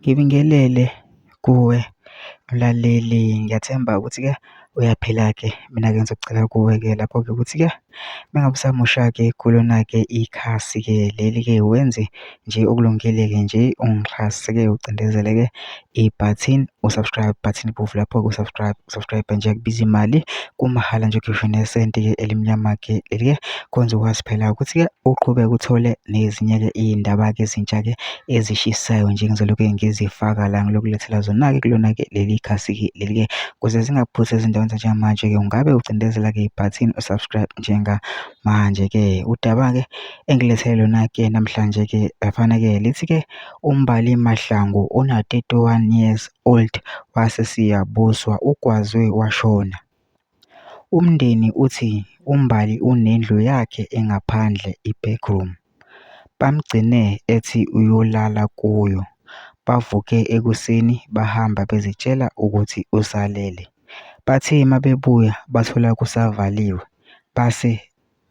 Ngibingelele kuwe mlaleli, ngiyathemba ukuthi-ke uyaphila-ke. Mina-ke ngizokucela kuwe-ke lapho-ke ukuthi-ke mengabe usamusha-ke kulona-ke ikhasi-ke leli-ke wenze nje okulungile-ke nje ungixhase-ke ucindezele-ke ibhathini u-subscribe button ibomvu lapho-ke usubscribe nje kubiza imali kumahhala nje ukhishwe nesenti-ke elimnyama-ke leli-ke kwenza ukwazi phela ukuthi-ke uqhubeke uthole nezinye-ke iy'ndaba-ke ezintsha-ke ezishisayo nje ngizoloke ngizifaka la ngilokulethela zona-ke kulona-ke leli khasi-ke leli-ke ukuze zingakuphuthi ezindaweni zanjengamanje-ke ungabe ucindezela-ke ibhathini usubscribe njengamanje-ke. Udaba-ke engilethele lona-ke namhlanje-ke lafana-ke lithi-ke uMbali Mahlangu una-31 years old wase siyabuswa ugwazwe washona. Umndeni uthi uMbali unendlu yakhe engaphandle i-backroom. Bamgcine ethi uyolala kuyo. Bavuke ekuseni bahamba bezitshela ukuthi usalele. Bathe mabebuya bathola kusavaliwe. Base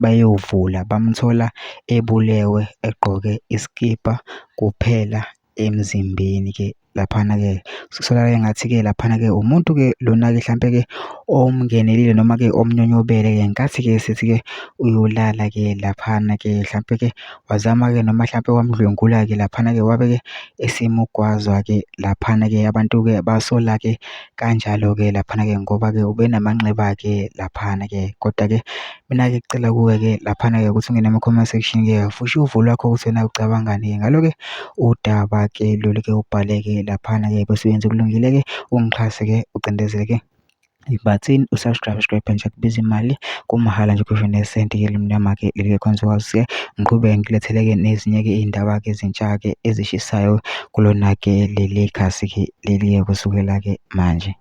bayovula bamthola ebulewe egqoke iskipa kuphela emzimbeni-ke laphana-ke sola-ke ngathi-ke laphana-ke umuntu-ke lona-ke hlampe-ke omngenelile noma-ke omnyonyobele-ke ngenkathi-ke sithi-ke uyolala-ke laphana-ke hlampe-ke wazama-ke noma hlampe wamdlwengula-ke laphana-ke wabe-ke esemugwaza-ke laphana-ke abantu-ke basola-ke kanjalo-ke laphana-ke ngoba-ke ubenamanxeba-ke laphana-ke kodwa-ke mina-ke kucela kuwe-ke laphana-ke ukuthi ungene ama-comment section-ke futhi uvo lwakho ukuthi wena ucabangani-ke ngalo-ke udaba-ke lolu-ke ubhale-ke laphana-ke bese uyenze kulungile-ke ungixhase-ke ucindezele-ke ibhathini usubscribe nje kubiza imali kumahhala nje ukhishwe nesenti-ke elimnyama-ke leli-ke khonza ukwazi-ke ngiqhubeke ngikuletheleke nezinye-ke iy'ndaba-ke ezintsha-ke ezishisayo kulona-ke leli khasi-ke leli-ke kusukela-ke manje.